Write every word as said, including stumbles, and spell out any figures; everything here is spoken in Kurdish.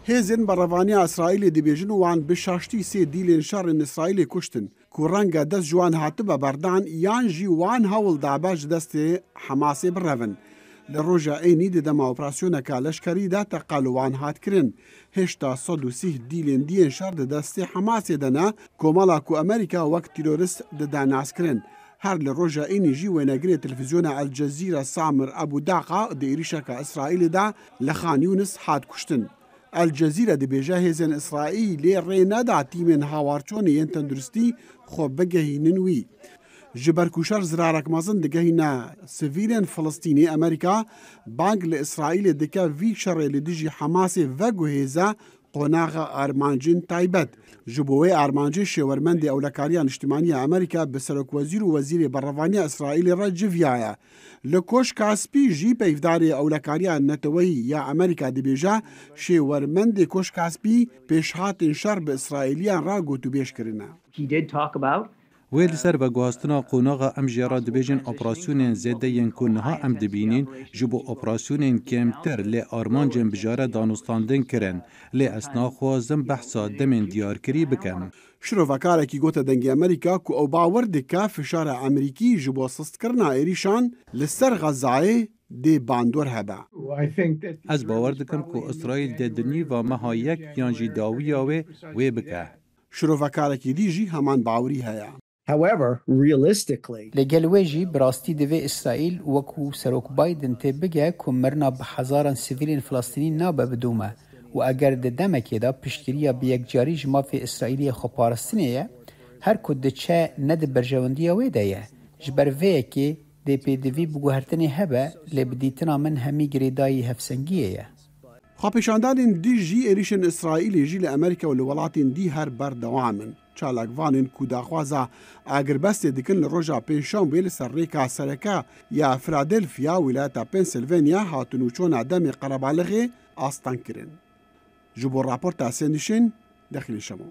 Hêzên berevaniya Îsraîlê dibêjin wan bi şaştî sê dîlên şer ên Îsraîlê kuştin, ku renge dest ji wan hatibe berdan yan jî wan hewl dabe ji destê Hemasê birevin. Li roja Ênî di dema operasyoneke leşkerî de teqe li wan hat kirin. Hêşta sed û sîh dîlên dî yên şer di destê Hemasê de ne, komela ku Amerîka wek terorist dide naskirin. Her li roja Ênî jî wênegirê televîzyona El Cezîre Samir Ebû Daqa di êrîşeke Îsraîlê de li Xan Yûnis hat kuştin. El Cezîre dibêje hêzên Îsraîlê rê neda tîmên hawarçonê yên tenduristî xwe bigehînin wî. Ji ber ku şer zirarek mezin digehîne sivîlên Filistînî, Amerîka bang li Îsraîlê dike vî şerê li dijî Hemasê veguhêze qonaxa armancên taybet. Ji bo wê armancê şêwermendê Ewlekariya Niştimanî ya Amerîka bi serokwezîr û wezîrê berevaniya Îsraîlê re civiyaye. Li Koşka Spî jî peyvdarê ewlekariya neteweyî ya Amerîka dibêje, şêwermendê Koşka Spî pêşhatên şer bi Îsraîliyan re gotûbêj kirine. He did talk about Wê li ser veguhastina qonaxa em jê re dibêjin operasyonên zêde yên ku niha em dibînin, ji bo operasyonên kêmtir lê armancên bijare danûstandin kirin. Lê ez naxwazim behsa demên diyarkirî bikim. Şirovekarekî gote Dengê Amerîka ku ew bawer dike fişara Amerîkî ji bo sistkirina êrîşan li ser Xezayê dê bandor hebe. Ez bawer dikim ku Îsraîl dê di nîva meha yek yan jî dawiya wê wê bike. Şirovekarekî dî jî heman bawerî heye. However, realistically, Li gel wê jî bi rastî divê Îsraîl wekû Serok Biden tê bige ku mirina bi hezaran sivîlên Filistînî nabe bi dûme û eger di demekê de piştgiriya bi yekcarî ji mafê Îsraîlî yê xweparastinê ye, her ku diçe ne di berjewendiya wê de ye. Ji ber vê yekê dê pêdivî bi guhertinê hebe, lê bi dîtina min hemî girêdayî hevsengiyê ye. Xwepêşandanên dijî êrîşên Îsraîlê jî li Amerîka û li welatên dî her berdewam in. Çalakvanên ku daxwaza agirbestê dikin li roja Pêncşemvê li ser rêka sereke ya Philadelphia, wîlayeta Pennsylvania, hatin û çûna demê qerebalixê asteng kirin. Ji bo raporta Sêndişên Dexîlê Şemo.